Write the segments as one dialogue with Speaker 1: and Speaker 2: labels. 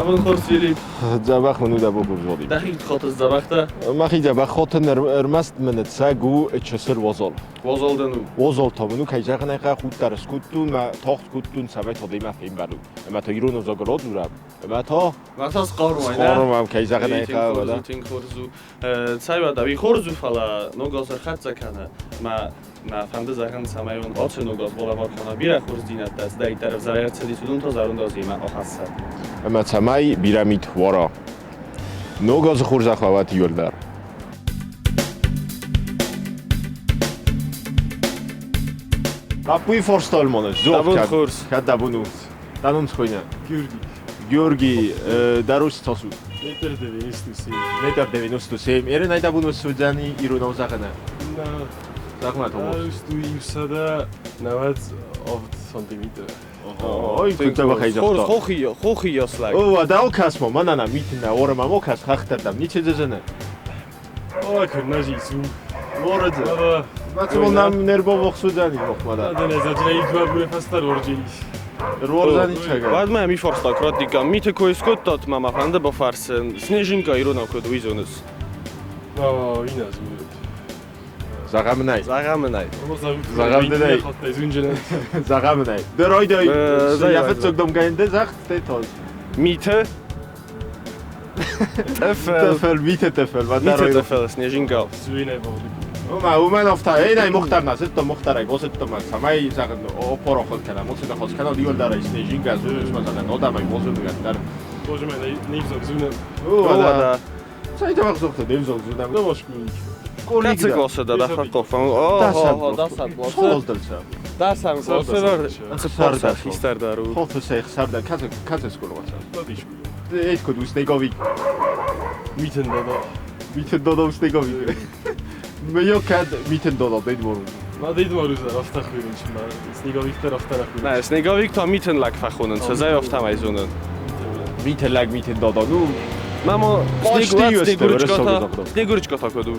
Speaker 1: Абон хорз, Филипп.
Speaker 2: Дзӕбӕх мын у дӕ бон хорз.
Speaker 1: Дӕхи куыд хотыс дзӕбӕхтӕ?
Speaker 2: Мӕхи дзӕбӕх хотын, ӕрмӕст мын ӕцӕг у чысыл уазал.
Speaker 1: Уазал дын у?
Speaker 2: Уазал та мын у, кӕй зӕгъын ӕй хъӕуы, худ дӕр скодтон, мӕ тагъд кодтон, цӕмӕй та демӕ фембӕлон. Ӕмӕ та ирон ӕвзагыл адзурӕм, ӕмӕ та
Speaker 1: Мӕ та схъарм ай, нӕ?
Speaker 2: Схъарм ӕм, кӕй зӕгъын ӕй хъӕуы, да.
Speaker 1: Тынг хорз у. Цӕй уӕдӕ, уый хорз у, фӕлӕ ног аз ӕрхӕццӕ кӕны. Мӕ мӕ фӕнды зӕгъын, цӕмӕй уын ацы ног аз балӕвар кӕна бирӕ хорздзинӕдтӕ, цыдӕриддӕр ӕвзӕр ӕрцыдис, уыдон та зӕронд азимӕ ахӕсса.
Speaker 2: Ӕмӕ цӕмӕй бирӕ мит уара. Ног азы хорзӕх уӕ уӕт иуылдӕр. Лӕппуйы форстӕлмоны
Speaker 1: Дӕ бон хорз.
Speaker 2: Кӕд дӕ бон у? Дӕ ном цы хуыйны?
Speaker 3: Георгий.
Speaker 2: Георгий, дарус цасу?
Speaker 3: Метр 97.
Speaker 2: Метр 97. Ерен ай дӕ бон уыдзӕни иронау зӕгъыны? Зӕгъ-ма, Томас.
Speaker 3: 97 сантиметр.
Speaker 2: Ой, куыд дзӕбӕхӕй загъта.
Speaker 1: Хохи яслаг.
Speaker 2: О, дӕу кӕс-ма, мӕнӕ нӕ миты нӕ, орӕ ма кӕс хӕхтӕрдӕм, ничи дзы зыны.
Speaker 3: О, куыннӕ зису.
Speaker 2: Морыдзы. Мацмол нам нервовох судани мохмада. Рорзани чага.
Speaker 1: Уӕд мӕ ми фарста кратикам. Миты кой скодтат, ма мӕ фӕнды бафӕрсын. Снежинка иронау куыд уый зоныс?
Speaker 2: Зӕгъӕм нӕй.
Speaker 1: Зӕгъӕм нӕй.
Speaker 2: Зӕгъӕм нӕй. Зӕгъӕм нӕй. Ды ройдой, я фыццаг домгӕнды зӕгъ, тоз.
Speaker 1: Миты Тъыфыл.
Speaker 2: Тъыфыл, миты тъыфыл.
Speaker 1: Миты тъыфыл, Снежинка.
Speaker 2: Уымӕ, уымӕн офта, эй, най Мухтар на, сытто Мухтарай, госытто ма, цӕмӕй зӕгъын, опороход кӕнӕм, уыцы хос кӕнӕм, иуылдӕр Снежинка, зуны зӕгъын, одамай, возуны дӕр.
Speaker 3: Боже мой, не взог зуны.
Speaker 2: О, да. Цӕй табақ зоқты, не взог зуны.
Speaker 3: Дома школьник.
Speaker 1: Кӕцы классы дӕ дӕ фӕхъоф? О, дӕсӕм классы.
Speaker 2: Солдылса.
Speaker 1: Дӕсӕм классы. Цыппар хистӕр дӕр у.
Speaker 2: Хофысӕй хсарда, кӕцы кӕцы скъола? Эткод снеговик.
Speaker 3: Митын додо.
Speaker 2: Митын додо снеговик. Меyo кӕд митын додо Дед Мороз.
Speaker 3: Ма Дед Мороз афтӕ хуыйнынц, ма Снеговик дӕр афтӕ хуыйнынц.
Speaker 1: Нӕ, Снеговик та митын лӕг фӕхонынц, ӕз ӕй афтӕмӕй зонын.
Speaker 2: Митын лӕг, митын додо, ну...
Speaker 1: Мамо, Снегурочка Снегурочка та куыд у?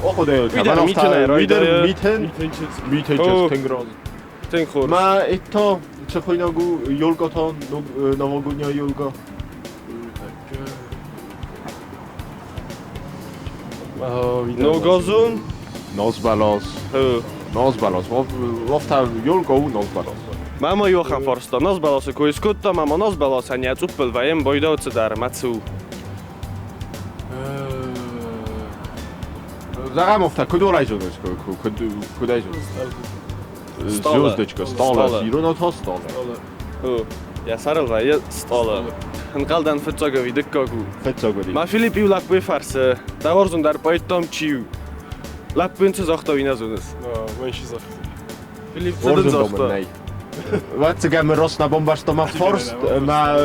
Speaker 2: Охо,
Speaker 1: Митын,
Speaker 2: митын, митын, тынг роз.
Speaker 1: Тынг хорз.
Speaker 2: Ма это цы хуыйнаг у ёлка та, новогодняя ёлка?
Speaker 1: Ногазун?
Speaker 2: Нозбалос. Нозбалос. Офта ёлка у нозбалос.
Speaker 1: Мама Johan фарста, нозбалосы кой скодта, мама нозбалос, аня цуппыл ваем бойдауцы дар, мацу.
Speaker 2: Зӕгъӕм, офта куыд орайзоныс, куыд куыд айзоныс? Звездочка, стола, иронау та стола.
Speaker 1: Йӕ сӕрыл вӕййы стъолы. Ӕнхъӕлдӕн фыццаг ӕви дыккаг у.
Speaker 2: Фыццаг уыди.
Speaker 1: Ма Филипп иу лӕппуйы фӕрсы, дӕ уарзондӕр поэттӕм чи у? Лӕппу йын цы загъта, уый нӕ зоныс.
Speaker 3: Мӕн чи загъта?
Speaker 1: Филипп цы дын загъта?
Speaker 2: Нӕй. Вӕццӕгӕн рос на бомбарсто ма форст, ма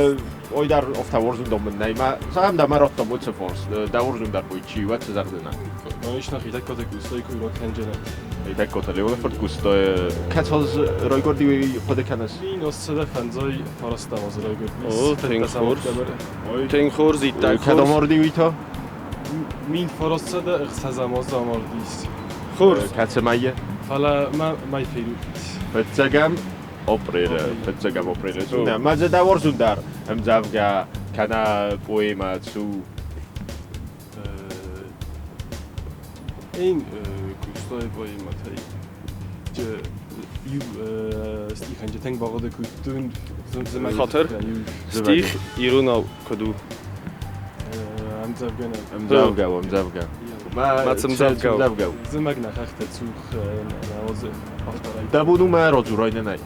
Speaker 2: ой дӕр офта уарзондом мын нӕй. Ма зӕгъӕм да ма раттом уыцы форст, дӕ уарзондӕр поэт чи у, уӕд цы зӕгъдзынӕ?
Speaker 3: Ис нахи таккота кустой куй ракӕнджена.
Speaker 2: Таккота Леоны фырт кустой. Кӕцоз райгуырди уый хъуыды кӕныс?
Speaker 3: 1959 азы райгуырди.
Speaker 1: О, тынг хорз. Тынг хорз, иттӕг хорз.
Speaker 2: Кӕд амарди уый та?
Speaker 3: 1906 азы амардис.
Speaker 1: Хорз.
Speaker 2: Кӕцы мӕйы?
Speaker 3: Фӕлӕ мӕй ферухис.
Speaker 2: Фыццӕгӕм апрелы, фыццӕгӕм апрелы. Мӕ дзы дӕ уарзондӕр ӕмдзӕвгӕ кӕнӕ поэмӕ цу?
Speaker 3: Эн кустой поэматӕй иу стихӕн тынг багъуыды кодтон.
Speaker 1: Хатыр, стих иронау куыд у?
Speaker 3: Ӕмдзӕвгӕ нӕ.
Speaker 2: Ӕмдзӕвгӕ у, ӕмдзӕвгӕ.
Speaker 1: Ма цы ӕмдзӕвгӕ у?
Speaker 2: Ӕмдзӕвгӕ у.
Speaker 3: Зымӕг нӕ хӕхтӕ цух нӕуӕдзы авторӕй.
Speaker 2: Дӕ бон у мӕ радзурай нӕ?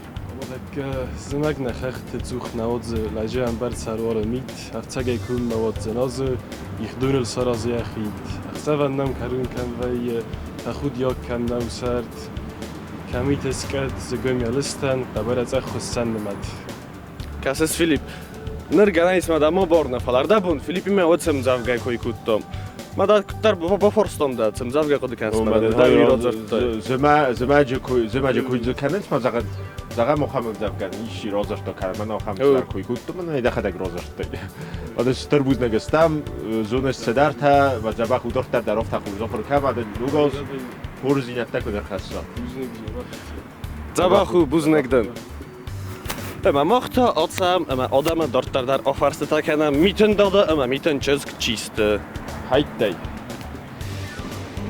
Speaker 3: Зымӕг нӕ хӕхты цух нӕуӕдзы лӕджы ӕмбӕрц ӕруары мит, ӕфцӕгӕй куыннӕ уадздзӕн азы, ихдоныл саразы йӕ хид. Ӕхсӕвӕн нӕм кӕрон кӕм вӕййы, тӕхудиаг кӕм нӕу сӕрд. Кӕмит ыскӕд, зыгуым йӕ лыстӕн, хъӕбӕр ӕдзӕхх хуыссӕн нымӕт.
Speaker 1: Кӕсыс, Филипп, ныр гӕнӕн ис мӕ дӕ бар нӕ, фӕлӕ ӕрдӕбон Филиппимӕ уӕд цы ӕмдзӕвгӕ кой кодтам. Ма дӕ куыддӕр бафарстам дӕ, цы ӕмдзӕвгӕ хъуыды кӕныс, мӕ дӕ уый радзырдтай.
Speaker 2: Зымӕджы кой зымӕджы кой дзы кӕнынц, ма зӕгъӕд, зӕгъӕм, ахӕм ӕмдзӕвгӕ исчи радзырдта, кӕнӕ мӕн ахӕм цыдӕр кой кодтам, мӕнӕ дӕхӕдӕг радзырдтай. Ӕз стыр бузныг стӕм, зоныс цыдӕртӕ, ма дзӕбӕх удӕрдтӕ дӕр афтӕ хорз ахуыр кӕм, ӕдӕ ногаз хорздзинӕдтӕ куыд ӕрхӕсса.
Speaker 1: Дзӕбӕх у, бузныг дӕн. Ӕмӕ мах та ацӕм ӕмӕ адӕмы дарддӕр дӕр афарстытӕ кӕнӕм Митын Дада ӕмӕ Митын чызг чи сты.
Speaker 2: Хӕйттӕй.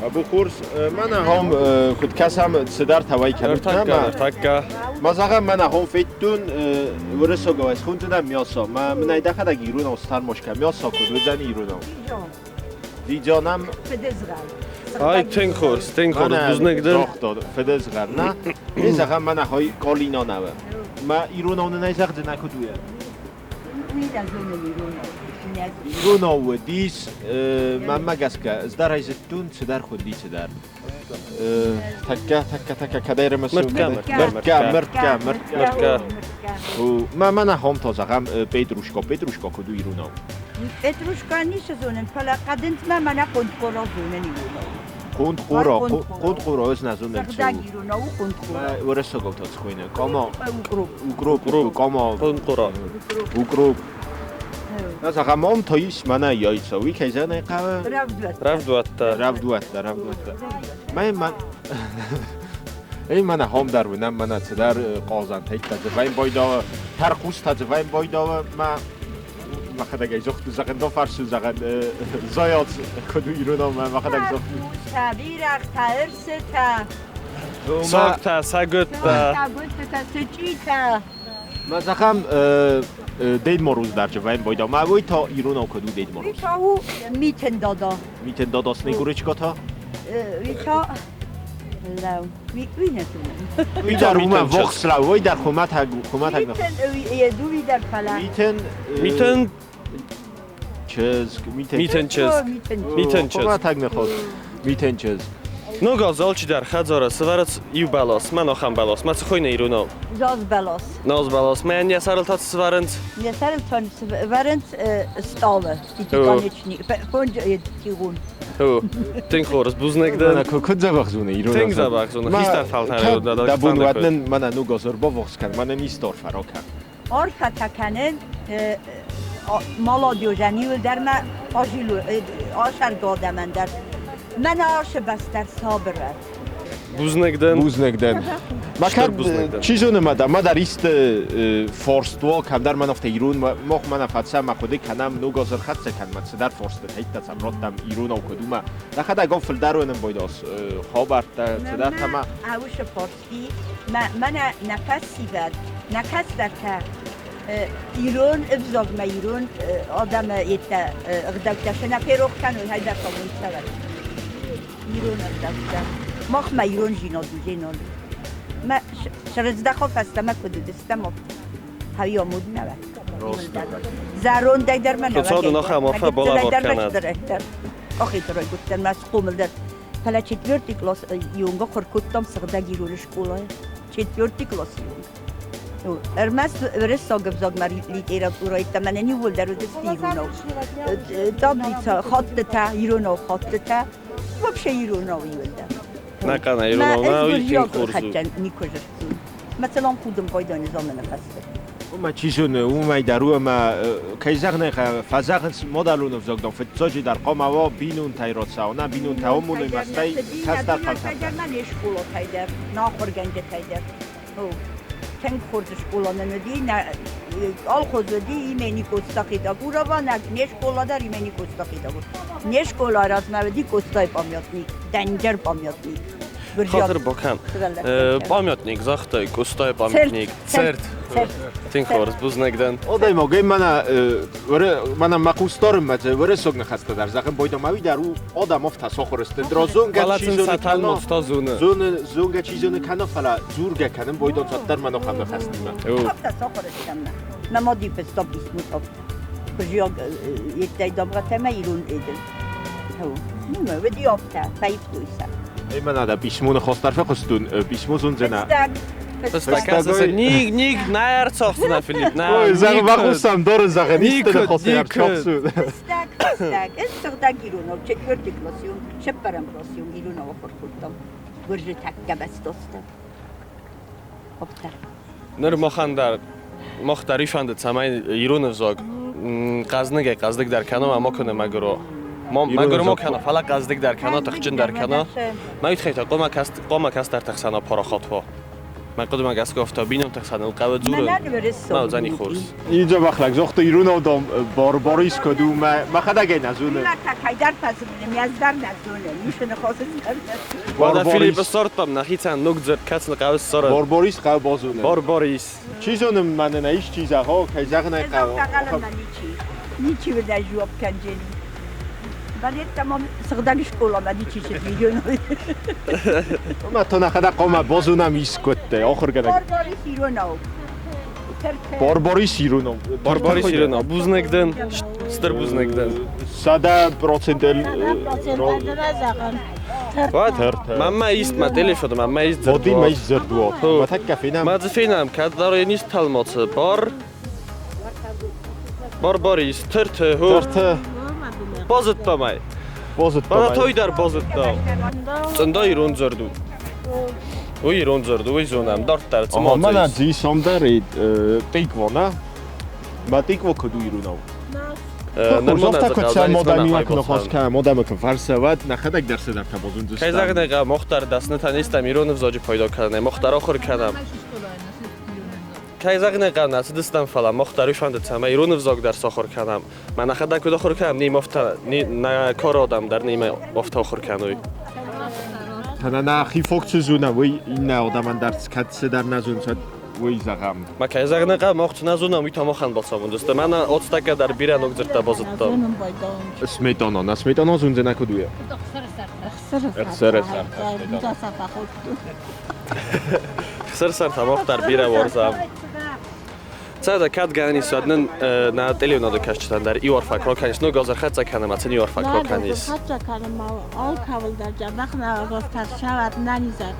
Speaker 2: Абу хорз, мӕнӕ хом куыд кӕсӕм, цыдӕртӕ уӕй кӕнут.
Speaker 1: Ныртӕккӕ, ныртӕккӕ.
Speaker 2: Ма зӕгъӕм, мӕнӕ хом федтон, уырыссагау схуындзынӕ мясо. Ма мын ӕй дӕхӕдӕг иронау стармошкӕ. Мясо куыд уыдзӕн иронау? Видео нам
Speaker 1: Ай, тынг хорз, тынг хорз, бузныг дын.
Speaker 2: Загъта фыдызгъӕл. На, не зӕгъӕм, мӕнӕ хой Колино нӕ. Ма иронау нын ӕй зӕгъдзынӕ куыд у? Иронау уыдис, мӕнмӕ гӕсгӕ, ӕз зыдтон, цыдӕр хуынди цыдӕр. Тӕккӕ, тӕккӕ, тӕккӕ, кӕдӕй рымысын?
Speaker 1: Мыртгӕ,
Speaker 2: мыртгӕ, мыртгӕ,
Speaker 1: мыртгӕ.
Speaker 2: Мӕ мӕнӕ хом та зӕгъӕм, Петрушко, Петрушко куыд у иронау?
Speaker 4: Петрушка ницы зонын, фӕлӕ хъӕдындзмӕ мӕнӕ хъуынтхъуро зонын иронау.
Speaker 2: Хъуынтхъуро, хъуынтхъуро ӕз нӕ зонын.
Speaker 4: Сыгъдӕг иронау у хъуынтхъуро.
Speaker 2: Уырыссагау та цы хуыйны? Комо.
Speaker 4: Укроп.
Speaker 2: Укроп, комо.
Speaker 1: Хъуынтхъуро.
Speaker 2: Укроп. Зӕгъӕм, ом то ис мӕнӕ яйца. Уый кӕй зӕгъын ӕй хъӕуы?
Speaker 1: Рӕвдуӕттӕ.
Speaker 2: Рӕвдуӕттӕ, рӕвдуӕттӕ. Мӕ мӕ Эй, мӕнӕ хом дӕр уынӕм, мӕнӕ цыдӕр хъазӕнтӕ дзывӕн байдауы, тӕрхъустӕ дзывӕн байдауы, мӕ мӕхӕдӕг ӕй зохту зӕгъын дофарсу зӕгъын заяц куыд у иронау мӕ мӕхӕдӕг зохту.
Speaker 4: Тӕрхъустӕ, бирӕгътӕ, ӕрсытӕ.
Speaker 1: Сагтӕ, сӕгуыттӕ.
Speaker 4: Сӕгуыттӕ, сычъитӕ.
Speaker 2: Ма зӕгъӕм, Дед Мороз дӕр джывӕн байдау. Ма уый та иронау куыд у Дед Мороз?
Speaker 4: Уый та у Митын Дада.
Speaker 2: Митын Дада Снегурочка та?
Speaker 4: Уый та лӕу. Уый нӕ зонын.
Speaker 2: Уый дӕр уымӕ вохс лӕу, уый дӕр хуымӕтӕг хуымӕтӕг
Speaker 4: Митын, уый дӕр фӕлӕ.
Speaker 2: Митын
Speaker 1: Митын
Speaker 2: чызг, Митын
Speaker 1: Митын чызг. Митын чызг.
Speaker 2: Хуымӕтӕг ныхас. Митын чызг.
Speaker 1: Ног аз алчидӕр хӕдзары сӕвӕры иу бӕлас, мӕн ахӕм бӕлас. Мӕ цы хуыйны иронау?
Speaker 4: Заз бӕлас.
Speaker 1: Наз бӕлас. Мӕн йӕ сӕрыл та цы сӕвӕрынц?
Speaker 4: Йӕ сӕрыл та сӕвӕрынц стъалы. Пятиконечный, фондз тигъон.
Speaker 1: Тынг хорз, бузныг дын.
Speaker 2: Куыд дзӕбӕх зоны ирон
Speaker 1: Тынг дзӕбӕх зоны. Хистӕр фӕлтӕры
Speaker 2: Дӕ бон уӕд нын мӕнӕ ног аз ӕрбаввахс кӕн, мӕнӕ истор фӕракӕн.
Speaker 4: Арфӕтӕ кӕнын молодежӕн иуылдӕр мӕ асӕргӕ адӕмӕн дӕр. Мӕнӕ ашы бӕстӕр сабыр уӕд.
Speaker 1: Бузныг дын.
Speaker 2: Бузныг дын. Ма кӕд, чи зоны, ма ма дӕр исты форст уа, кӕмдӕр мӕн афтӕ ирон, мах мӕнӕ фӕцӕ, ма хъуыды кӕнӕм, ног аз ӕрхӕццӕ кӕн, ма цыдӕр форсты хӕйттӕ цӕм радтам иронау куыд у, ма дӕхӕдӕг ам фылдӕр уынын байдас хабӕрттӕ, цыдӕртӕ ма.
Speaker 4: Аусы форсти, мӕнӕ нӕ фӕсивӕд, нӕ кӕстӕртӕ ирон ӕвзагмӕ ирон адӕмы йедтӕ ӕгъдӕуттӕ сӕ нӕ ферох кӕной, хайдӕр фӕуой цӕвӕг. Ирон ӕгъдӕуттӕ. Махмӕ ирон зинад у зинад. Мӕ срыздӕхо фӕстӕмӕ куыд уыдыстӕм, хӕйо муд нӕ Зӕрондӕй дӕр мӕ нӕ
Speaker 1: Хуыцау ахӕм арфӕ балӕвар кӕнӕд.
Speaker 4: Къахиты райгуырдтӕн мӕ схъомыл дӕр. Фӕлӕ четвертый класс ионгӕ ахуыр кодтам сыгъдӕг ирон скъолайы. Четвертый класс ионг. Ӕрмӕст уырыссаг ӕвзагмӕ литературӕйы мӕнӕн иууылдӕр уыдысты иронау. Таблица, хаттытӕ, иронау хаттытӕ, вообще иронау иууылдӕр.
Speaker 1: Нӕхъӕн иронау, нӕ уый тынг хорз у.
Speaker 4: Никуы зыдтон. Мӕцӕлон худын байдайны заманы фӕстӕ.
Speaker 2: Уымӕ чи зоны, уымӕй дӕр у ӕмӕ кӕй зӕгъын ӕй хъӕуы, фӕзӕгъынц модӕлон ӕвзаг дӕр фыццаджы дӕр хъуамӕ уа бинонтӕй рацӕуа, нӕ бинонтӕ омоной ма стӕй кӕстӕр фӕлтӕртӕ.
Speaker 4: Дӕр не скъолатӕй дӕр, нӕ ахуыргӕнджытӕй дӕр. Тынг хорз скъола нын уыди, нӕ колхоз уыди имени Коста Хидагурова, нӕ не скъола дӕр имени Коста Хидагурова. Не скъола размӕ уыди Костайы памятник, дӕнджер памятник.
Speaker 1: Хатыр бакӕн. Памятник загътай, Костайы памятник. Церт. Тынг хорз, бузныг дӕн.
Speaker 2: Адӕймаг ӕй мӕнӕ мӕнӕ мӕ хъусдарын мӕ уырыссаг ныхӕстӕ дӕр зӕгъын байдам, ӕви дӕр у адӕм афтӕ сахуыр сты. Зонгӕ чи зоны кӕна, зоны, зонгӕ чи зоны кӕна, фӕлӕ дзургӕ кӕнын байдам цаддӕр мӕ нохӕм ныхӕстимӕ.
Speaker 4: Афтӕ сахуыр стӕм. Мӕ мади фыста писмо афтӕ. Куызиаг йедтӕй дамгъӕтӕ ирон эдыл. Уыди афтӕ, фӕивтой сӕ.
Speaker 2: Эй, мӕнӕ дӕ писмо ныхас дӕр фехъуыстон, писмо зондзӕнӕ.
Speaker 1: Фыстаг. Ник, ник, нӕ ӕрцахсдзынӕ, Филипп, нӕ.
Speaker 2: Ой, зӕгъ, бахъусӕм, доры зӕгъын, исты ныхас ӕрцахсун.
Speaker 4: Фыстаг, фыстаг. Ӕз сыгъдӕг иронау, четвертый классион, цыппӕрӕм классион иронау ахуыр кодтам. Гуырдзы тӕккӕ бӕстостӕ. Афтӕ.
Speaker 1: Ныр махӕн дӕр, мах дӕр фӕнды, цӕмӕй ирон ӕвзаг хъӕзныгӕй хъӕздыгдӕр кӕна ӕмӕ ма кӕна мӕгуыр. Мӕгуыр ма кӕна, фӕлӕ хъӕздыгдӕр кӕна, тыхджындӕр кӕна. Мӕ уый тыххӕй та хъуамӕ кӕстӕрты хсӕн апарахат уа. Мӕ хъуыдымӕ гӕсгӕ афтӕ бинонты хсӕн ыл хъӕуы дзурын. Ма уыдзӕни хорз.
Speaker 2: Дзӕбӕх лӕг загъта иронау дам Борис куыд у, мӕхӕдӕг ӕй нӕ зонын.
Speaker 1: Уӕдӕ Филиппы ссардтам нӕхицӕн ног дзырд, кӕцы хъӕуы ссарын.
Speaker 2: Борис хъӕуы базонын.
Speaker 1: Борис.
Speaker 2: Чи зоны, мӕнӕн исчи зӕгъа, кӕй зӕгъын ӕй хъӕуы.
Speaker 4: Ничи уыдӕй жуап кӕнджени. Балетта мам сыгъдӕг скъоламӕ ничи цыд.
Speaker 2: Ма то нӕхӕдӕг хъуамӕ базонӕм искуыдтӕ, ахуыргӕнӕг.
Speaker 4: Борис иронау.
Speaker 2: Борис иронау.
Speaker 1: Борис иронау. Бузныг дын, стыр бузныг дын.
Speaker 2: 100%
Speaker 1: Мамма ист мӕ телефон, мамма ист
Speaker 2: дзырдуат. Ма ист дзырдуат. Ма тӕккӕ фенӕм.
Speaker 1: Ма дзы фенӕм, кӕд дӕр ис тӕлмацы. Бар Барбарис, тырты,
Speaker 2: Тырты.
Speaker 1: Базыдтам ӕй.
Speaker 2: Базыдтам ӕй.
Speaker 1: Той дӕр базыдта. Цъында ирон дзырд у. Уый ирон дзырд у, уый зонӕм. Дарддӕр цыма
Speaker 2: Мӕнӕ дзы сом дӕр тъикво, нӕ? Ма тъикво куыд у иронау? Нырма куыд сӕ модамимӕ куы ныхас кӕнӕм, модамы куы фӕрсӕвӕд, нӕхӕдӕг дӕр цыдӕртӕ базондзыстӕм.
Speaker 1: Кӕй зӕгъын ӕй хъӕуы, мах дӕр дӕснытӕ не стӕм ирон ӕвзаджы пайда кӕнынӕй, мах дӕр ахуыр кӕнӕм. Кӕй зӕгъын ӕй хъӕуы, нӕ цыдыстӕм, фӕлӕ мах дӕр уый фӕндыд, цӕмӕй ирон ӕвзаг дӕр сахуыр кӕнӕм. Мӕ нӕхӕдӕг куыд ахуыр кӕнӕм, не афтӕ, нӕ кары адӕм дӕр немӕ афтӕ ахуыр кӕной.
Speaker 2: Кӕнӕ нӕхи фоксы зонӕм, уый иннӕ адӕмӕн дӕр кӕд цыдӕр нӕ зонынц, уый зӕгъӕм.
Speaker 1: Ма кӕй зӕгъын ӕй хъӕуы, мах цы нӕ зонӕм, уый та махӕн бацамондзысты. Мӕнӕ отстӕккӕ дӕр бирӕ ног дзырдтӕ базыдтам.
Speaker 2: Сметана, на сметана зондзӕнӕ куыд у? Ӕхсӕрӕсӕр.
Speaker 1: Хсӕрсӕр тамах дӕр бирӕ уарзӕм. Цӕдӕ кӕд гӕнӕн ис, уӕд нын нӕ телеуынады кӕсджытӕн дӕр иу арфӕ куы ракӕнис, ног аз ӕрхӕццӕ кӕнӕм, ацын иу арфӕ куы ракӕнис.
Speaker 5: Хӕццӕ кӕнӕм, алкӕуыл дӕр дзӕбӕх нӕ ссават нӕнизӕй.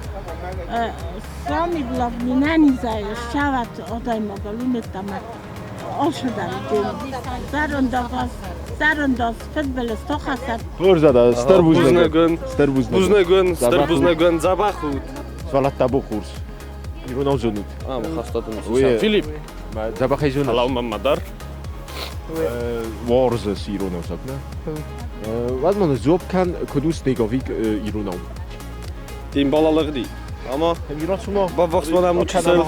Speaker 5: Сами главный нӕнизӕй ссават адӕймагыл уымеддӕмӕ алцыдӕр. Зӕрондагъаз, зӕрондаз фыдбылыз тохасӕд.
Speaker 2: Хорз, дада, стыр бузныг.
Speaker 1: Стыр бузныг. Бузныг уын, стыр бузныг уын, дзӕбӕх ут.
Speaker 2: Свалатта бухурс. Иронау зонут.
Speaker 1: А, махастадын. Филипп.
Speaker 2: Дзӕбӕхӕй зонут.
Speaker 1: Алау мамма дӕр.
Speaker 2: Уарзыс иронау сапна? Уӕд ма дзуапп кӕн, куыд у снеговик иронау?
Speaker 1: Тимбалалыгъди. Ама
Speaker 2: Ирацума.
Speaker 1: Баввахс ма нӕм учитель.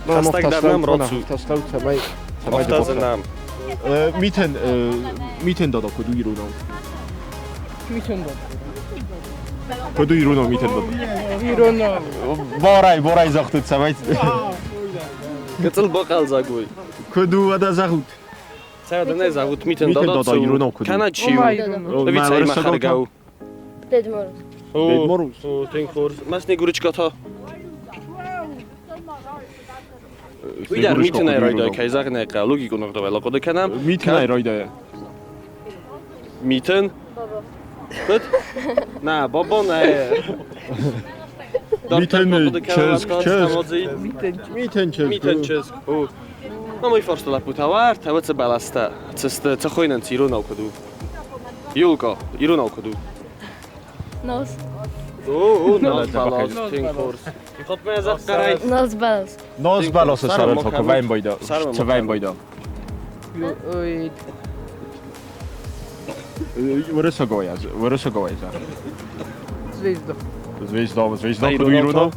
Speaker 1: Хӕстӕгдӕр нӕм рацу. Афтӕ нӕм.
Speaker 2: Митен митен дада куыд у иронау?
Speaker 6: Митен дада.
Speaker 2: Куыд у иронау митен дада?
Speaker 6: Иронау.
Speaker 2: Борай, борай загътут, цӕмӕй.
Speaker 1: Гыццыл бахъӕлдзӕг уый.
Speaker 2: Куыд у, уӕдӕ зӕгъут?
Speaker 1: Цӕй, нӕ зӕгъут, митен дада
Speaker 2: иронау куыд у?
Speaker 1: Кӕнӕ чи у? Ӕви цӕй ма хӕргӕ у?
Speaker 7: Дед Мороз.
Speaker 2: Дед Мороз.
Speaker 1: Тынг хорз. Ма Снегурочка та? Уый дӕр митынӕй райдайы, кӕй зӕгъын ӕй хъӕуы, логикон ӕгъдауӕй хъуыды кӕнӕм.
Speaker 2: Митынӕй райдайы.
Speaker 1: Митын? Куыд? Нӕ, бабо нӕ.
Speaker 2: Митын чызг, чызг. Митын чызг.
Speaker 1: Митын чызг. Ну, мой фарста лӕппутӕ уартӕ, уыцы бӕлӕстӕ, цы хуыйнынц иронау куыд у? Юлко, иронау куыд у?
Speaker 7: Нос.
Speaker 1: О, нос бӕлас, тынг хорз.
Speaker 7: Нос бӕлас.
Speaker 2: Нос бӕласы сӕрыл фӕкувӕн байда. Цӕвӕн байда. Уырыссагой, уырыссагой.
Speaker 6: Звезда.
Speaker 2: Звезда, звезда куыд у иронау?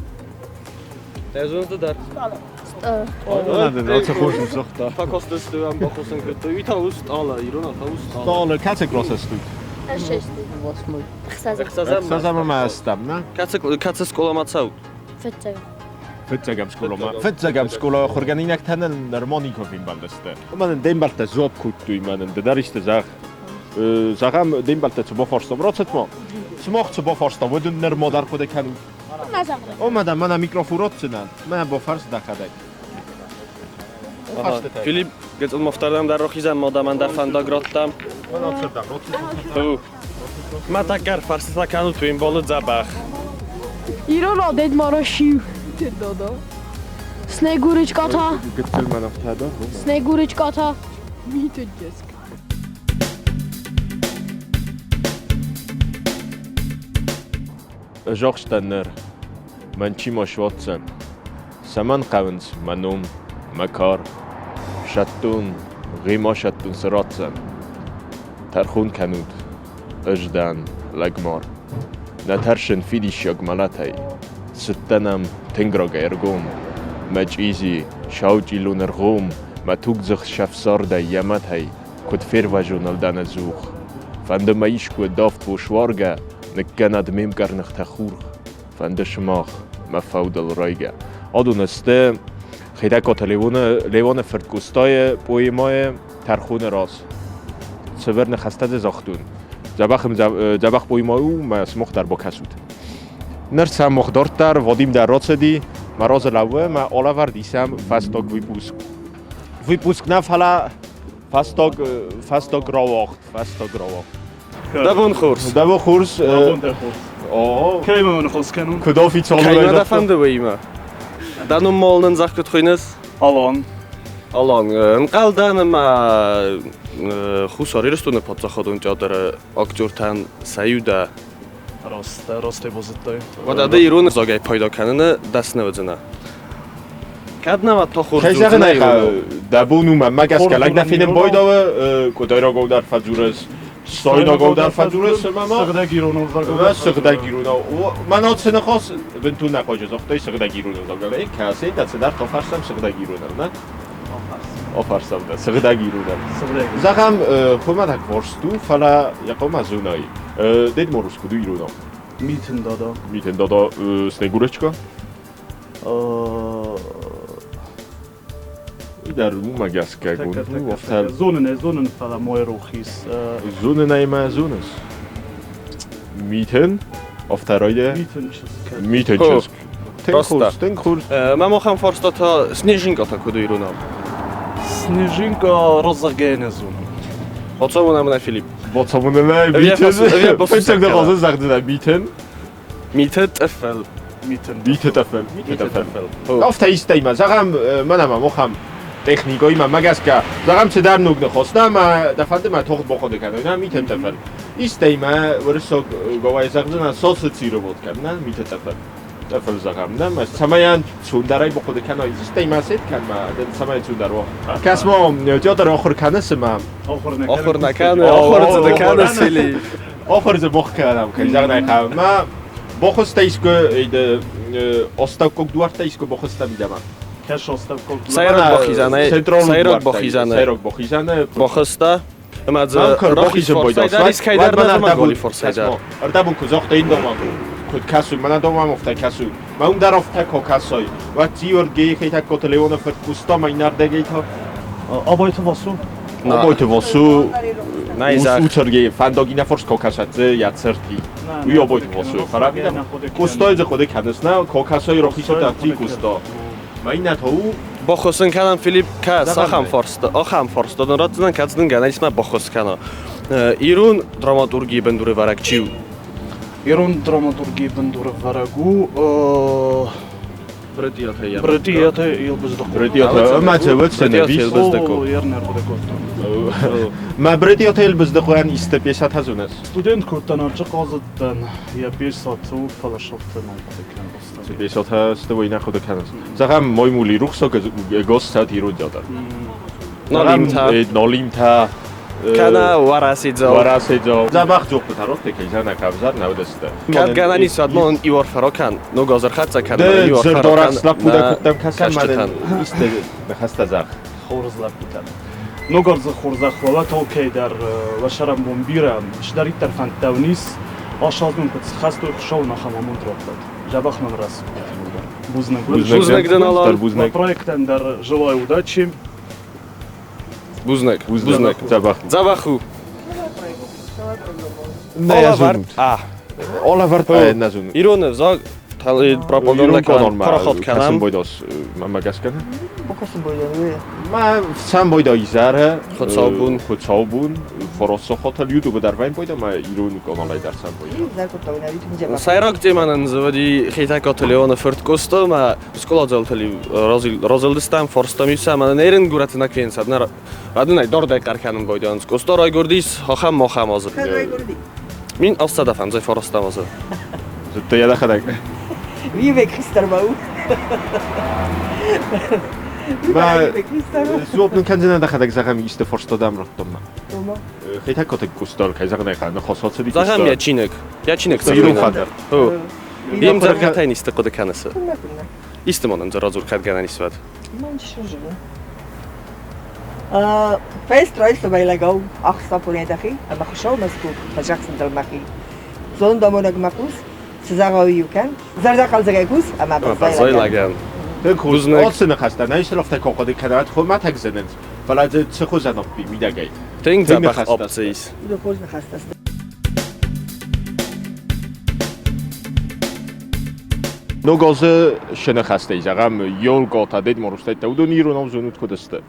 Speaker 1: Te зонды дӕр.
Speaker 2: Це хорз загъта.
Speaker 1: Фӕкастысты ӕм бахъусын кодтой. Уый та у стъалы, иронау та у стъалы.
Speaker 2: Стъалы, кӕцы классы стут?
Speaker 7: Шесты.
Speaker 6: Восьмой.
Speaker 7: Ӕхсӕзӕм.
Speaker 2: Ӕхсӕзӕм ӕмӕ ӕстӕм, нӕ?
Speaker 1: Кӕцы, кӕцы скъоламӕ цӕут?
Speaker 7: Фыццӕгӕм.
Speaker 2: Фыццӕгӕм скъоламӕ. Фыццӕгӕм скъола ахуыргӕнинӕгтӕ нын нырма никуы фембӕлдысты. Мӕнӕн де мбӕлттӕ дзуапп кодтой, мӕнӕн ды дӕр исты зӕгъ. Зӕгъӕм, де мбӕлттӕ цы бафарстам, рацыд ма. Сымах цы бафарстам, уыдон нырма дӕр хъуыды кӕнут. О, мадам, мӕнӕ микрофон ратдзынӕн. Мӕ бафарс дӕхӕдӕг.
Speaker 1: Филипп, гыццыл ма дӕр рахизӕм, мадам ӕндӕр фӕндаг радтам. Ма тӕккӕ ӕрфарстытӕ кӕнут, уе мбалы дзӕбӕх.
Speaker 8: Иронау Дед Мороз чи у? Снегурочка та?
Speaker 2: Гыццыл мӕ афтӕ дӕр.
Speaker 8: Снегурочка та?
Speaker 6: Митын чызг.
Speaker 2: Ӕз ахстӕн ныр, мӕн чи ма суадздзӕн? Цӕмӕн хъӕуынц мӕ ном, мӕ кар? Сӕттон, гъе ма сӕттон цы ратдзӕн? Тӕрхон кӕнут, ӕз дӕн лӕгмар. Нӕ тӕрсын фидиссаг мӕлӕтӕй. Цыдтӕн ӕм тынг рагӕй ӕргом. Мӕ чъизи, саучъилон ӕргъом, мӕ тугдзых сӕфсӕрдӕй йӕ мӕтӕй куыд фервӕзон ӕлдӕн ӕдзух. Фӕнды мӕ искуы давд фос уаргӕ, ныккӕнӕд ме мкъӕрныхтӕ хурх. Фӕнды сымах мӕ фӕудыл райгӕ. Адон сты Хетӕгкаты Леоны, Леоны фырт Къостайы поэмӕйы тӕрхоны раз. Цавӕр ныхӕстӕ дзы загътон? Дзӕбӕх, дзӕбӕх поэмӕ у, мӕ сымах дӕр бакӕсут. Ныр сӕм мах дарддӕр Вадим дӕр рацыди, мӕ разы лӕууы, мӕ алӕвӕрд исӕм фӕстаг выпуск. Выпуск нӕ, фӕлӕ фӕстаг, фӕстаг рауагъд, фӕстаг рауагъд.
Speaker 1: Дӕ бон хорз.
Speaker 2: Дӕ бон хорз.
Speaker 9: Дӕ бон дӕр хорз.
Speaker 2: О.
Speaker 9: Кӕй ма ныхас кӕнон?
Speaker 2: Куыд официалон
Speaker 1: Кӕимӕ дӕ фӕнды уыимӕ? Дӕ ном мол нын зӕгъ куыд хуыйныс?
Speaker 9: Алан.
Speaker 1: Алан, ӕнхъӕл дӕн ӕмӕ Хуссар Ирыстоны паддзахадон театры актертӕн сӕ иу дӕ.
Speaker 9: Раст, растӕй базыдтай.
Speaker 1: Уӕдӕ ды ирон ӕвзагӕй пайда кӕныны дӕсны уыдзынӕ. Кӕд нӕ та хорз
Speaker 2: Кӕй зӕгъын ӕй хъӕуы, дӕ бон у мӕнмӕ гӕсгӕ лӕг нӕ фенын байдауы, къуыдайрагау дӕр фӕдзурыс, стойнагау дӕр фӕдзурыс ӕмӕ ма
Speaker 9: Сыгъдӕг ирон ӕвзагау дӕр
Speaker 2: Сыгъдӕг иронау. Мӕн цы ныхас бынтон нӕ хъуаджы загътай сыгъдӕг ирон ӕвзагау. Эй, кӕсай, дӕ цыдӕр фӕфарстам сыгъдӕг иронау, нӕ? Афарстам дӕ сыгъдӕг иронау.
Speaker 9: Сыгъдӕг.
Speaker 2: Зӕгъӕм, хуымӕтӕг фарст у, фӕлӕ йӕ хъуамӕ зонай. Дед Мороз куыд у иронау?
Speaker 9: Митын дада.
Speaker 2: Митын дада Снегурочка? Дӕр уымӕ гӕсгӕ афтӕ.
Speaker 9: Зонын ӕй, зонын, фӕлӕ мой рох ис.
Speaker 2: Зонын ӕй мӕ зоныс. Митын, афтӕ райдайа?
Speaker 9: Митын чызг.
Speaker 2: Митын чызг. Тынг хорз, тынг хорз.
Speaker 1: Мӕ махӕн фарстатӕ Снежинка-та куыд у иронау?
Speaker 9: Снежинка раззагӕй нӕ зонын.
Speaker 1: Бацӕуын ӕмӕ Филипп.
Speaker 2: Бацӕуын ӕмӕ Митын. Фыццаг дӕр зӕгъдзынӕ Митын.
Speaker 1: Миты тъыфыл.
Speaker 9: Митын.
Speaker 2: Миты тъыфыл. Миты тъыфыл. Афтӕ истӕимӕ, зӕгъӕм, мӕнӕ ма мохӕм техникоимӕ мӕ гӕсгӕ, зӕгъӕм, цыдӕр ног ныхос нӕ ӕмӕ дӕ фӕнды мӕ тохт бахъуыды кӕной, нӕ миты тъыфыл. Истӕимӕ уырыссаг гауайы зӕгъдзынӕ социцировать кӕн, нӕ миты тъыфыл. Тъыфыл зӕгъӕм, нӕ мӕ цӕмӕй цундӕрӕй бахъуыды кӕной, истӕимӕ сет кӕн ма, цӕмӕй цундӕр уа. Кӕс ма, театр ахуыр кӕныс ӕмӕ
Speaker 1: Ахуыр нӕ кӕны, ахуыр дзы кӕны Сели.
Speaker 2: Ахуыр дзы бох кӕнӕм, кӕй зӕгъын ӕй хъӕуы. Мӕ бохуызтӕ искуы астӕуккаг дуӕрттӕ искуы бохуызтӕ мидӕмӕ.
Speaker 9: Кӕс астӕуккаг
Speaker 1: Сӕйраг бахизӕнӕй, сӕйраг бахизӕнӕй.
Speaker 2: Сӕйраг бахизӕнӕй.
Speaker 1: Бохуызтӕ ӕмӕ дзы рахиз фарсӕй дӕр искӕй дӕр нӕ голи фарсӕй дӕр.
Speaker 2: Ӕрдӕбон куы загъта индомӕ, куыд кӕсуй, мӕнӕ домӕм афтӕ кӕсуй. Мӕ уым дӕр афтӕ ко кӕсой. Уӕд Георгий Хетӕгкоты Леоны фырт Куста мӕ иннӕрдӕгӕй та
Speaker 9: Абайты Васо.
Speaker 2: Абайты Васо Уцергей фӕндаги нӕ форс Кокасадзе йӕ цырти. Уый Абайты Васо. Фӕлӕ Кустайы дзы хъуыды кӕныс, нӕ? Кокасойы рохисӕттӕ Куста. Мӕ иннӕ та у
Speaker 1: Баххуыс кӕнӕм Филипп кӕс ахӕм фарста, ахӕм фарста дын ратдзынӕн, кӕцы дын гӕнӕн ис мӕ баххуыс кӕна. Ирон драматургийы бындурӕвӕрӕг чи у?
Speaker 9: Ирон драматургийы бындурӕвӕрӕг у
Speaker 1: Брытъиатӕ
Speaker 9: Брытъиатӕ Елбыздыхъо.
Speaker 2: Брытъиатӕ ӕмӕ цӕвӕццӕн ӕви?
Speaker 1: Елбыздыхъо.
Speaker 2: Мӕ Брытъиатӕ Елбыздыхъойӕн исты пьесӕтӕ зоныс?
Speaker 9: Студент кодтан, ӕрчъыхъазыдтӕн йӕ пьесӕты, фӕлӕ сӕфты ном хъуыды кӕнын
Speaker 2: Цы пьесӕтӕ сты, уый нӕ хъуыды кӕныс. Зӕгъӕм, Моймули рухсаг гостат ирон театр.
Speaker 1: Нолимтӕ.
Speaker 2: Нолимтӕ.
Speaker 1: Кӕнӕ Уӕрӕседзау.
Speaker 2: Уӕрӕседзау. Дзӕбӕх дзохты таротте кӕй зӕнӕ кӕвзар нӕ уыдысты.
Speaker 1: Кӕд гӕнӕн ис, уӕд иуар фӕрокӕн, ног аз ӕрхӕццӕ кӕн.
Speaker 2: Ды зӕрдорӕхст лӕппу дӕ куыддӕм кӕсӕм, мӕнӕн исты ныхӕстӕ зӕгъ.
Speaker 9: Хорз лӕппутӕ. Ног ӕрдзы хорзӕх уӕлӕт алкӕй дӕр уӕ сӕрӕнбон бирӕ, чидӕриддӕр фӕндтӕ уын ис, асадзын куыд схӕстой Хуыцауы ахӕм амонд раттӕд. Дзӕбӕх мӕм рацыд. Бузныг.
Speaker 1: Бузныг дын, Алан.
Speaker 9: Бузныг. Проектӕн дӕр желаю удачи.
Speaker 1: Бузныг. Бузныг.
Speaker 2: Дзӕбӕх.
Speaker 1: Дзӕбӕх у.
Speaker 2: Нӕ
Speaker 1: А.
Speaker 2: Олӕвӕрд нӕ зонут.
Speaker 1: Ирон ӕвзаг пропаганда кӕнӕм, парахат кӕнӕм.
Speaker 2: Бойдос мӕ гӕсгӕ. Ма сам бойда изӕры
Speaker 1: Хуыцаубон.
Speaker 2: Хуыцаубон форосохотел YouTube дӕр вӕйн бойда ма ирон каналӕй дӕр сам бойда.
Speaker 1: Сӕйраг темӕ нын заводи Хетӕгкаты Леоны фырт Къоста ма скъоладзаутӕ разылдыстӕм, фарстам ис ӕмӕ нын ерын горӕты нӕ кенсад нӕ радынӕй дардӕй хъӕр кӕнын байдайынц. Къоста райгуырдис ахӕм махӕм азы. 1805 фарастӕм азы.
Speaker 2: Зыдта йӕ дӕхӕдӕг.
Speaker 4: Вивек Христармау.
Speaker 2: Дзуапп нын кӕндзынӕ дӕхӕдӕг зӕгъӕм исты фарста дӕм радтон ма. Хетӕгкаты Къоста кӕй зӕгъын ӕй хъӕуы, ныхас ацыди
Speaker 1: Зӕгъӕм йӕ чиныг. Йӕ чиныг
Speaker 2: Ирон фӕндыр.
Speaker 1: Де мдзӕвгӕтӕй исты хъуыды кӕныс? Исты ма нын дзы радзур, кӕд гӕнӕн ис, уӕд.
Speaker 10: Фестроистобайлӕгау ӕхца планетӕхи ӕмӕ Хуыцаумӕ скув, фӕзӕгъдзӕн дӕлмӕхи. Зондамонӕгмӕ хъус, цы зӕгъа, уый-иу кӕн, зӕрдӕхъӕлдзӕгӕй кус ӕмӕ баззай лӕгӕн.
Speaker 2: Ацы ныхӕстӕ нӕ исрӕфтӕ куы хъуыды кӕнат, хуымӕтӕг зынынц, фӕлӕ дзы цы хуызӕн оппи мидӕгӕй?
Speaker 1: Тынг дзӕбӕх опци ис.
Speaker 10: Хорз ныхӕстӕ сты.
Speaker 2: Ног азы шы ныхӕстӕй зӕгъӕм, елкъотӕ, Дед Морозтӕ, уыдон иронау зонут куыд сты?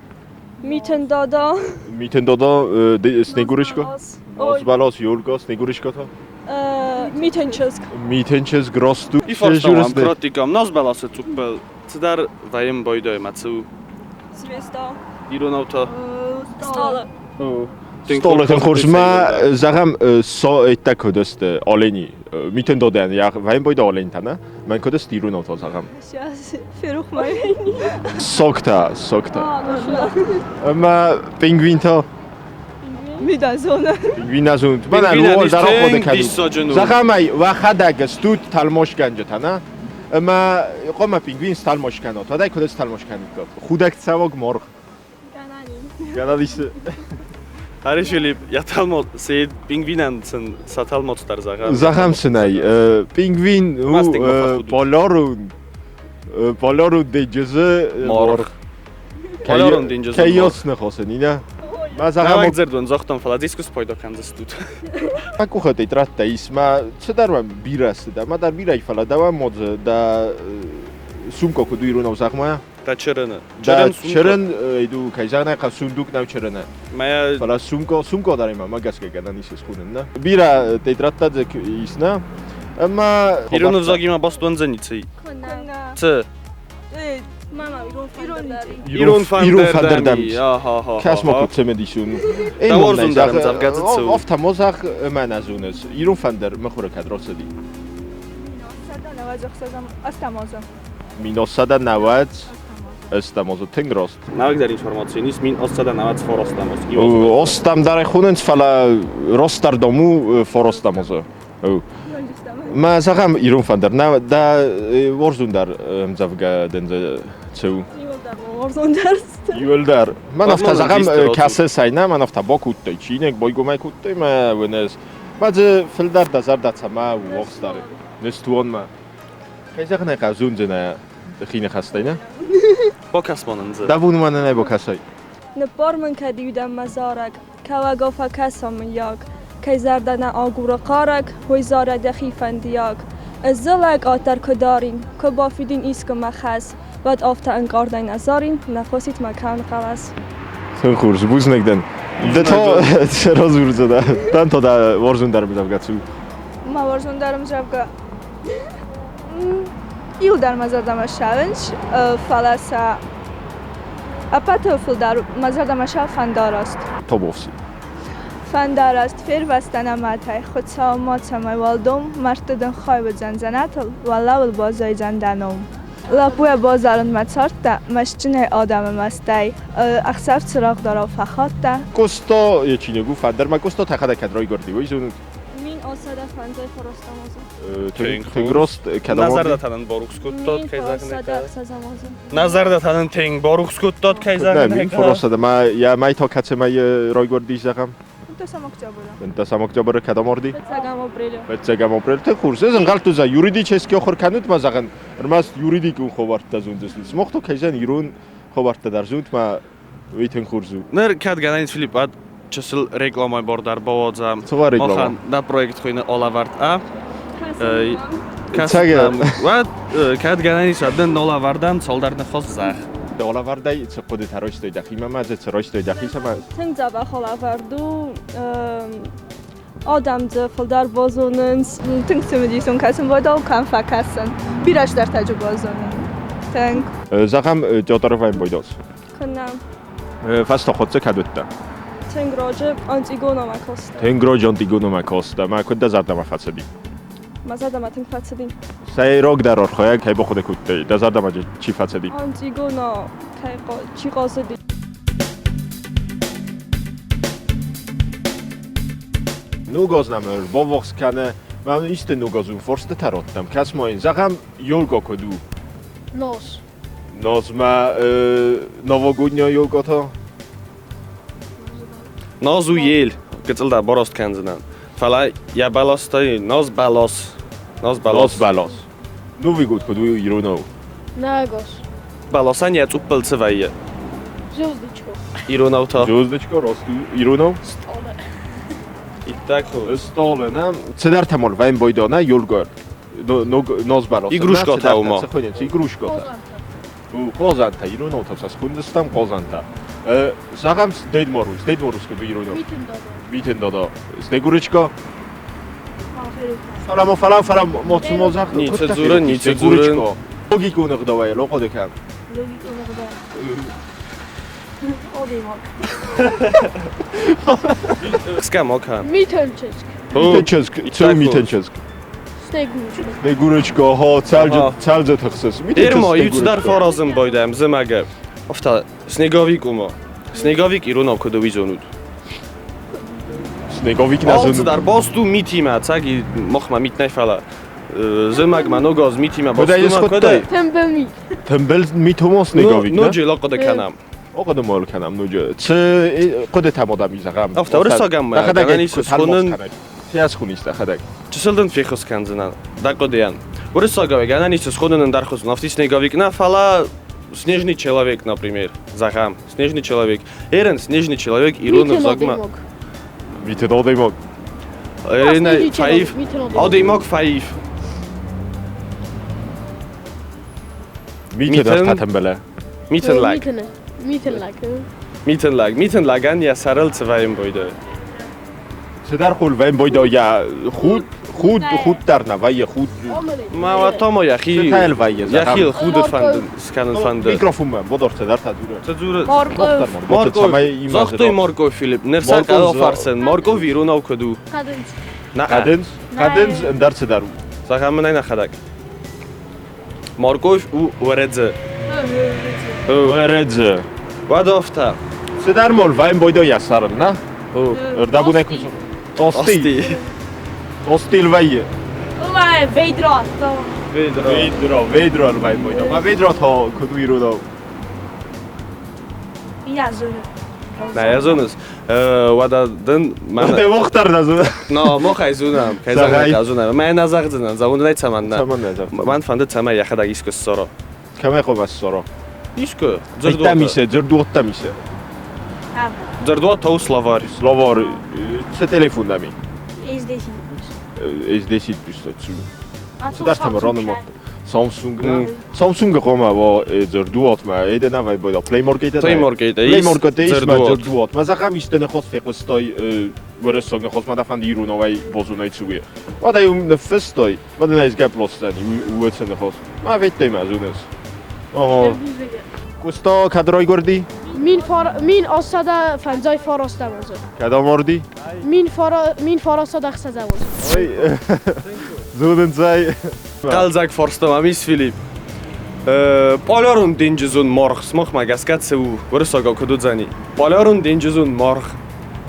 Speaker 7: Митын Дада.
Speaker 2: Митын Дада, Снегурочка? Назбӕлас, елка, Снегурочка та?
Speaker 7: Митын чызг.
Speaker 2: Митын чызг расту.
Speaker 1: И фарстам кратикам назбӕласы цъуппыл цыдӕр вӕййын байдайы мӕ цы у?
Speaker 7: Звезда.
Speaker 1: Иронау та?
Speaker 7: Стъалы.
Speaker 2: Стъалытӕн хорз ма зӕгъӕм, со куыд сты олени? Митын Додӕн вӕййын байдайы оленьтӕ, нӕ? Мӕн куыд сты иронау та зӕгъӕм?
Speaker 7: Сейчас ферох май.
Speaker 2: Согтӕ, согтӕ. Ӕмӕ пингвинтӕ?
Speaker 7: Медазона.
Speaker 2: Пингвин зонут. Мӕнӕ уол дӕр ахъуыды кӕнут. Зӕгъӕм ӕй, уӕхӕдӕг стут тӕлмацгӕнджытӕ, нӕ? Ӕмӕ хъуамӕ пингвин стӕлмац кӕнат. Уӕдӕй куыд стӕлмац кӕниккат? Худӕг цӕуӕг маргъ. Ганани.
Speaker 1: Аришвили, я талмот, се пингвинӕн сын сӕ тӕлмац дӕр зӕгъӕм.
Speaker 2: Зӕгъӕм сын ӕй, пингвин у полярон, полярон денджызы
Speaker 1: маргъ. Полярон денджызы
Speaker 2: Кӕйос ныхасы, Нина? Ма зӕгъӕм...
Speaker 1: Нӕуӕг дзырд уын загътон, фӕлӕ дискус пайда кӕндзыстут.
Speaker 2: Мӕ къухы тетрӕдтӕ ис, мӕ цыдӕр мӕм бирӕ цыдӕр, мӕ дӕр бирӕ, фӕлӕ дӕуӕн модзы дӕ сумка куыд у иронау зӕгъ-ма?
Speaker 1: Дӕ чырыны.
Speaker 2: Да, чырын, иду, кӕй зӕгъын ӕй хъӕуы, сундук нӕу чырыны.
Speaker 1: Мӕ
Speaker 2: Фӕлӕ сумка, сумка дӕр имӕ мӕ гӕсгӕ гӕнӕн ис схонын, нӕ? Бирӕ тетрӕдтӕ дзы ис, нӕ? Ӕмӕ
Speaker 1: Ирон ӕвзагимӕ баст уӕндзӕни ци? Цы?
Speaker 2: Ирон фӕндырдӕм. Кӕс ма куыд цымыдисон.
Speaker 1: Дӕ уарзон дӕр ӕмдзӕвгӕ дзы цы у?
Speaker 2: Афтӕ ма зӕгъ, ӕмӕ нӕ зоныс. Ирон фӕндыр мыхуыры кӕд рацыди? 1890 ӕстӕм азы тынг раст.
Speaker 1: Нӕуӕгдӕр информаци ис 1890 фарастӕм аз.
Speaker 2: Остӕм дӕр ӕй хонынц, фӕлӕ растӕрдӕм у фарастӕм азы. Мӕ зӕгъӕм ирон фӕндыр. Нӕ дӕ уарзондӕр ӕмдзӕвгӕ дын дзы цы у? Иуылдӕр. Мӕн афтӕ зӕгъӕм, кӕсы сайна, мӕн афтӕ бакодтой, чиныг байгомӕй кодтой мӕ уыныс. Мӕ дзы фылдӕр дӕ зӕрдӕ цӕмӕ у охстары? Ныстуонмӕ. Кӕй зӕгъын ӕй хъӕуы, зондзынӕ хи ныхӕстӕй, нӕ?
Speaker 1: Бакӕс ма нын дзы.
Speaker 2: Давун ма нын ӕй бакӕсай.
Speaker 7: Ныббар мын кӕд иу дӕм мӕ зарӕг, Кӕуӕгау фӕкӕса мыййаг. Кӕй зӕрдӕ нӕ агуры хъарӕг, Уый зарӕг дӕхи фӕндиаг. Ыззылӕг къаддӕр куы дарин, Куы бафидин искуы мӕ хӕс, Уӕд афтӕ ӕнкъардӕй нӕ зарин, Нӕ хъусит мӕ кӕуын хъӕлӕс.
Speaker 2: Тынг хорз, бузныг дын. Ды то разурдзынӕ. Дӕн то дӕ уарзондӕр ӕмдзӕвгӕ цы у?
Speaker 11: Мӕ уарзондӕр ӕмдзӕвгӕ Иу дӕр мӕ зӕрдӕмӕ ссарынц, фӕлӕ сӕ ӕппӕты фылдӕр мӕ зӕрдӕмӕ сӕ фӕндараст.
Speaker 2: Тобовси.
Speaker 11: Фӕндараст фервӕзтӕн ӕмӕтӕй, Хуыцау ма цӕмӕй уӕлдом, мӕрдты дын хай уыдзӕн дзӕнӕтыл, уӕлӕуыл баззайдзӕн дӕ ном. Лӕппуйӕ базарынмӕ цардтӕ, мӕстджынӕй адӕмы мӕстӕй, ӕхсӕв цырагъдарау фӕхаттӕ.
Speaker 2: Къоста йӕ чиныг у фӕндыр, мӕ Къоста тӕхӕдӕг кӕд райгуырди, уый зонут?
Speaker 7: 1505 фарастӕм азы.
Speaker 2: Тынг рост кӕдӕм
Speaker 1: Нӕ зӕрдӕтӕ нын барухс кодтат, кӕй зӕгъын Нӕ зӕрдӕтӕ нын тынг барухс кодтат, кӕй зӕгъын
Speaker 2: Мин фарастӕ ма йӕ мӕй та кӕцымӕ райгуырди, зӕгъӕм?
Speaker 11: Фынтӕсӕм октябры.
Speaker 2: Фынтӕсӕм октябры кӕдӕм орди?
Speaker 7: Фыццӕгӕм апрелы.
Speaker 2: Фыццӕгӕм апрелы. Тынг хорз. Ӕз ӕнхъӕлдтон, за юридический ахуыр кӕнут ма зӕгъын, ӕрмӕст юридикон хабӕрттӕ зондзыстут. Сымах та кӕй зӕгъын, ирон хабӕрттӕ дӕр зонут ма уый тынг хорз у.
Speaker 1: Ныр кӕд гӕнӕн ис, Филипп, уӕд чысыл рекламӕйы бар дӕр бауадзӕм.
Speaker 2: Цавӕр реклама?
Speaker 1: Махӕн нӕ проект хуыйны Алӕвӕрд А. Кӕсӕм. Уӕд кӕд гӕнӕн ис, уӕд нын алӕвӕрдӕн цалдӕр ныхас зӕгъ.
Speaker 2: Алӕвӕрдӕй цы хъуыдытӕ райстай дӕхимӕ ма дзы цы райстай дӕхицӕмӕ?
Speaker 7: Тынг дзӕбӕх алӕвӕрд у. Адӕм дзы фылдӕр базонынц.
Speaker 11: Тынг цымыдисон кӕсын водол кӕм фӕкӕсын. Бирӕ стӕртӕджы базонын. Тынг.
Speaker 2: Зӕгъӕм, Теодоровайы бойдос.
Speaker 7: Куыннӕ.
Speaker 2: Фӕстӕ кӕд уыдтӕ?
Speaker 7: Тынг раджы Антигономӕ кастӕ.
Speaker 2: Тынг раджы Антигономӕ кастӕ. Мӕ куыд дӕ зӕрдӕмӕ фӕцыди?
Speaker 7: Мӕ зӕрдӕмӕ тынг фӕцыди.
Speaker 2: Сӕйрагдӕр архайӕг кӕй бахъуыды кодтай, дӕ зӕрдӕмӕ чи фӕцыди?
Speaker 7: Антигона кӕй чи хъазыди.
Speaker 2: Ног аз нӕм ӕрбаввахс кӕны. Ма исты ногазон фарстытӕ радтам. Кӕс-ма йын, зӕгъӕм, елка куыд у?
Speaker 8: Нос.
Speaker 2: Нозмӕ новогодняя елка та?
Speaker 1: Наз у ел, гыццыл дӕр бараст кӕндзынӕн. Фӕлӕ йӕ бӕлӕстӕй наз бӕлас. Наз бӕлас.
Speaker 2: Наз бӕлас. Новый год куыд у иронау?
Speaker 8: Нагос.
Speaker 1: Бӕласӕн йӕ цъуппыл цы вӕййы?
Speaker 8: Звездочка.
Speaker 1: Иронау та?
Speaker 2: Звездочка, раст у. Иронау?
Speaker 8: Столы.
Speaker 1: Иттӕг хорз.
Speaker 2: Столы, нӕ? Цыдӕртӕ мол вӕйм бойдона, ёлгӕ. Наз бӕлас.
Speaker 1: Игрушкатӕ ума.
Speaker 2: Цы хуынынц? Игрушкатӕ. Хъозантӕ, иронау та сӕ схуындыстӕм хъозантӕ. Зӕгъӕм, Дед Мороз, Дед Мороз куыд у иронау?
Speaker 8: Митын дада.
Speaker 2: Митын дада. Снегурочка? Фӕлӕ фӕлӕ фӕлӕ моцумо зӕгъ.
Speaker 1: Ницы дзурын, ницы дзурын.
Speaker 2: Логикон ӕгъдауӕй лохъоды кӕн.
Speaker 8: Логикон ӕгъдауӕй. Одимаг.
Speaker 1: Скӕ кӕн.
Speaker 8: Митын чызг.
Speaker 2: Митын чызг. Цы митын чызг?
Speaker 8: Снегурочка.
Speaker 2: Снегурочка, ага, цалдзӕ тыхсыс.
Speaker 1: Эрма, иу цыдӕр фӕразын байдайӕм зымӕгы. Афтӕ, снеговик ума. Снеговик иронау куыд уый зонут?
Speaker 2: Снеговик нӕ зонут.
Speaker 1: Алцыдӕр баст у митимӕ, ӕцӕг махмӕ мит нӕй, фӕлӕ зымӕгмӕ ног аз митимӕ баст у.
Speaker 2: Куыдӕй?
Speaker 8: Тымбыл мит.
Speaker 2: Тымбыл мит ума снеговик,
Speaker 1: нӕ? Ноджы лӕхъуыды кӕнӕм.
Speaker 2: Ахъуыды ма кӕнӕм ноджы. Цы хъуыдытӕ ма дӕм и зӕгъӕм?
Speaker 1: Афтӕ уырыссагӕн ма гӕнӕн ис схонын.
Speaker 2: Цы схонис дӕхӕдӕг?
Speaker 1: Чысыл дын феххуыс кӕндзынӕн дӕ хъуыдыйӕн. Уырыссагау гӕнӕн ис схонын ӕндӕр хуызӕн. Афтӕ снеговик нӕ, фӕлӕ снежный человек, например, зӕгъӕм. Снежный человек. Эрен, снежный человек, ирон ӕвзагмӕ.
Speaker 2: Митын адӕймаг.
Speaker 1: Эрен, фаив. Адӕймаг фаив.
Speaker 2: Митын ӕртӕ
Speaker 1: Митын лӕг.
Speaker 8: Митын лӕг.
Speaker 1: Митын лӕг. Митын лӕгӕн йӕ сӕрыл цы вӕййын бойдой?
Speaker 2: Цыдӕр хъул вӕййын бойдой йӕ худ, худ, худ дӕр нӕ вӕййы, худ.
Speaker 1: Ма томо йӕхи йӕхи худы фӕнды скӕнын фӕнды.
Speaker 2: Микрофонмӕ бодор цыдӕртӕ дзуры.
Speaker 1: Цы дзуры? Морков. Морков. Загътой Морков, Филипп. Ныр сӕ хъӕуы фарсӕн. Морков иронау куыд у?
Speaker 8: Хъӕдындз.
Speaker 2: Хъӕдындз? Хъӕдындз ӕндӕр цыдӕр у.
Speaker 1: Зӕгъӕм мын ӕй нӕхӕдӕг. Морковь у уӕрӕдзы.
Speaker 2: Уӕрӕдзы.
Speaker 1: Уӕд афтӕ.
Speaker 2: Цыдӕр мол вайм бойдо я сарын, на? Ӕрдӕбонӕй куы Тости. Тостил вӕййы.
Speaker 8: Уымӕ ведро.
Speaker 1: Ведро.
Speaker 2: Ведро, ведро вайм бойдо. Ма ведро та куыд у иронау?
Speaker 8: Я зоню.
Speaker 1: Нӕ йӕ зоныс. Уӕдӕ дын
Speaker 2: мӕнӕ... Мох дӕр нӕ зонӕм.
Speaker 1: Но, мох ӕй зонӕм, кӕй зӕгъын ӕй зонӕм. Мӕ нӕ зӕгъдзынӕн, зӕгъын ӕй цӕмӕннӕ.
Speaker 2: Цӕмӕннӕ зӕгъ.
Speaker 1: Мӕн фӕнды, цӕмӕй йӕхӕдӕг искуы ссара.
Speaker 2: Кӕмӕй хъуамӕ ссара?
Speaker 1: Искуы.
Speaker 2: Дзырдуат исы, дзырдуӕттӕм исы.
Speaker 1: Дзырдуат та у словарь.
Speaker 2: Словарь. Цы телефон дӕм и?
Speaker 8: S10 плюс.
Speaker 2: S10 плюс цу. Цыдӕр там ранымадта. Samsung Samsung хъуамӕ уа дзырдуатмӕ, эден ӕвӕй бойда Play Market
Speaker 1: Play Market
Speaker 2: Play Market ис мӕ дзырдуат. Мӕ зӕгъӕм исты ныхас фехъуыстай уырыссаг ныхас, мӕ дӕ фӕнды иронауӕй базонай цы уый. Уӕд ӕй уым ныффыстай, мӕ дын ӕй сгӕпп ласдзӕни уыцы ныхас. Мӕ федтай мӕ зоныс. Ага. Куыста кӕд райгуырди?
Speaker 8: 1859 азы.
Speaker 2: Кӕд амарди?
Speaker 8: 1906 азы.
Speaker 2: Ой, зонынц ӕй.
Speaker 1: Хъӕлдзӕг фарста мӕм ис, Филипп. Полярон денджызон маргъ сымахмӕ гӕсгӕ цы у? Уырыссагау куыд уыдзӕни? Полярон денджызон маргъ.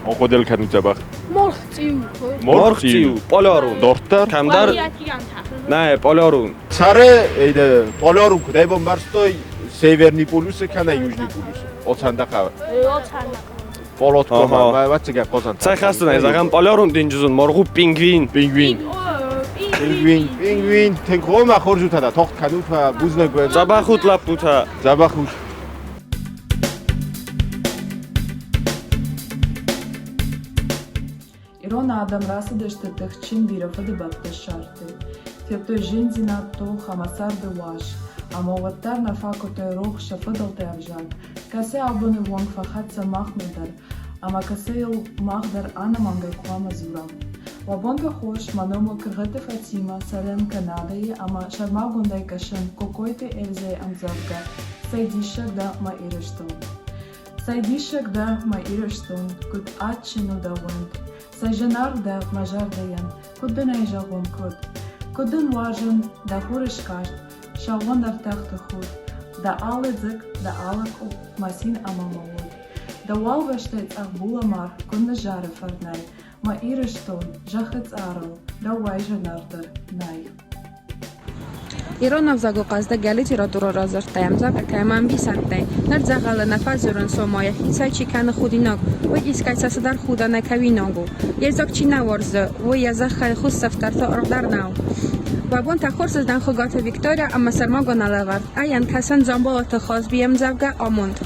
Speaker 2: Ахъуыды кӕнут дзӕбӕх.
Speaker 8: Маргъ цъиу.
Speaker 1: Маргъ цъиу. Полярон.
Speaker 2: Дарддӕр?
Speaker 1: Кӕмдӕр. Нӕ, полярон.
Speaker 2: Цӕры, полярон куыдӕй бамбӕрстой, Северный полюсы кӕнӕ Южный полюсы? Оцанда хъӕуы. Полоткома, ӕвӕццӕгӕн Хъозанта.
Speaker 1: Цӕй хӕстынӕй зӕгъӕм, полярон денджызон маргъ у пингвин.
Speaker 2: Пингвин. Пингвин, пингвин. Тынг хомӕ хорз утӕ да, тохт кӕнут, бузныг уӕ.
Speaker 1: Дзӕбӕх ут, лӕппутӕ.
Speaker 2: Дзӕбӕх ут.
Speaker 12: Ирон адӕм рацыдысты тыхджын бирӕ фыдыбӕтты сӕрты, федтой зындзинад, тох ӕмӕ царды уӕз, ӕмӕ уӕддӕр нӕ фӕкодтой рох сӕ фыдӕлты ӕвзаг, кӕцы абоны онг фӕхӕццӕ махмӕ дӕр ӕмӕ кӕцыйыл мах дӕр ӕнӕмӕнгӕй хъуамӕ дзурӕм. Уӕ бонтӕ хорз, мӕ ном у Хъыргъыты Фатимӕ, цӕрӕм Канадӕйы ӕмӕ сӕрмагондӕй кӕсын Кокойты Эльзӕйы ӕмдзӕвгӕ «Цӕй диссаг дӕ, мӕ Ирыстон». Цӕй диссаг дӕ, мӕ Ирыстон, куыд адджын у дӕ уынд! Цӕй зынаргъ дӕ мӕ зӕрдӕйӕн, куыд дын ӕй зӕгъон, куыд? Куыд дын уарзын дӕ хурыскаст, сӕууон ӕртӕхты худ, Дӕ алы дзыкк, дӕ алы къупп, мӕ цин ӕмӕ мӕ уд. Дӕ уӕлвӕзтӕй цъӕх булӕмӕргъ куыд ныззары фӕрнӕй. Мӕ Ирыстон, зӕххы цъарыл дӕуӕй зынаргъдӕр нӕй.
Speaker 13: Ирон ӕвзагыл хъӕздыг литературон радзырдтӕ, ӕмдзӕвгӕтӕ ӕмӕ ӕмбисӕндтӕй. Ныр дзӕгъӕлы нӕ фӕдзурынц, ома йӕхицӕй чи кӕны худинаг, уый искӕй цӕстыдӕр худӕнӕй кӕуинаг у. Йе взаг чи нӕ уарзы, уый йӕ зӕххӕй хус сыфтӕрты аргъ дӕр нӕу. Уӕ бон та хорз уыдзӕн Хуыгаты Виктория ӕмӕ сӕрмагонд алӕвӕрд Ӕй ӕнкӕсӕн Дзамболаты Хазбийы ӕмдзӕвгӕ Амонд.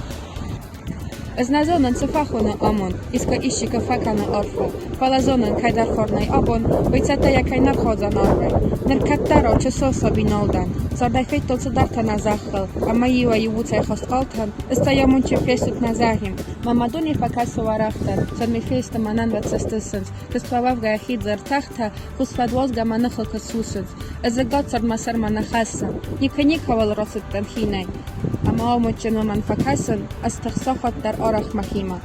Speaker 13: Ӕз нӕ зонын, цы фӕхоны амонд, искуы исчи куы фӕкӕны арфӕ, фӕлӕ зонын, кӕйдӕр фарнӕй абон, уый цӕттӕйӕ кӕй нӕ рхаудзӕн арвӕй. Ныр кӕддӕрау чысыл саби нал дӕн, цардӕй федтон цыдӕртӕ нӕ зӕххыл, ӕмӕ иуӕй-иу уцӕй хӕстхъалтӕн, ыстӕй амондджын фестут нӕ зӕгъин. Мӕ мадони фӕкӕсы уӕрӕхдӕр, цӕрми фесты мӕнӕн уӕд цӕстысындз, куыстфӕуӕвгӕ хид дзы ӕртӕхтӕ, хусфӕд уадзгӕ мӕ ныхыл куы сусынц. Ӕдзӕггад цард мӕ сӕрмӕ нӕ хӕссы, никуы никӕуыл рацыдтӕн хинӕй. Ӕмӕ амондджын уымӕн фӕкӕсын, ӕз тыхсахат дӕр арӕх мӕхимӕ.